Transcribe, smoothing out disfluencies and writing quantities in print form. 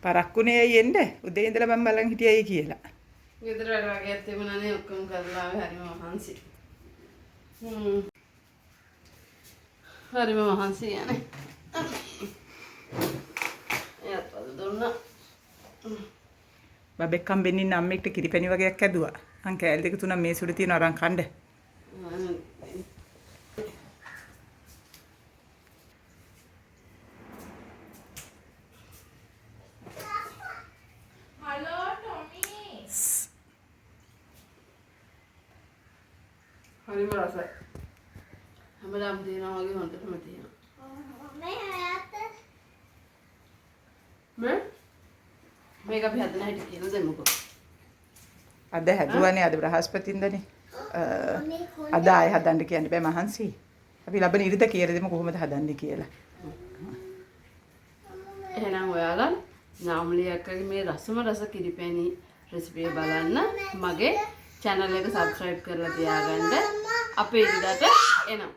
පරක්කුනේ ඇයි එන්න? උදේ ඉඳලා මම බලන් හිටියයි කියලා. ගෙදර වැඩ වගේක් තිබුණානේ, ඔක්කොම කරලා ආවේ. හරිම මහන්සි. හරිම මහන්සි යන්නේ. එයාත් වද දුන්නා. බබෙක් හම්බෙන්න ඉන්න අම්මෙක්ට කිරිපැණි වගේක් ඇදුවා. අං කෑලි දෙක තුනක් මේ සුඩ තියෙනවා අරන් කන්න. Hello Tommy. හරිම රසයි. හැමදාම තියෙනවා වගේ හොඳටම තියෙනවා. මේ මේක අපි හදන හැටි කියලා දෙමුකෝ. අද හැදුවානේ, අද බ්‍රහස්පතින්දනේ. අද ආයෙ හදන්න කියන්න බෑ, මහන්සි. අපි ලබන ඉරිදා කියලා දෙමු කොහොමද හදන්නේ කියලා. එහෙනම් ඔයාලා නාමලි අක්කගේ මේ රසම රස කිරිපැණි රෙසිපිය බලන්න මගේ channel එක subscribe කරලා තියාගන්න. අපේ ඉරිදාට එනවා.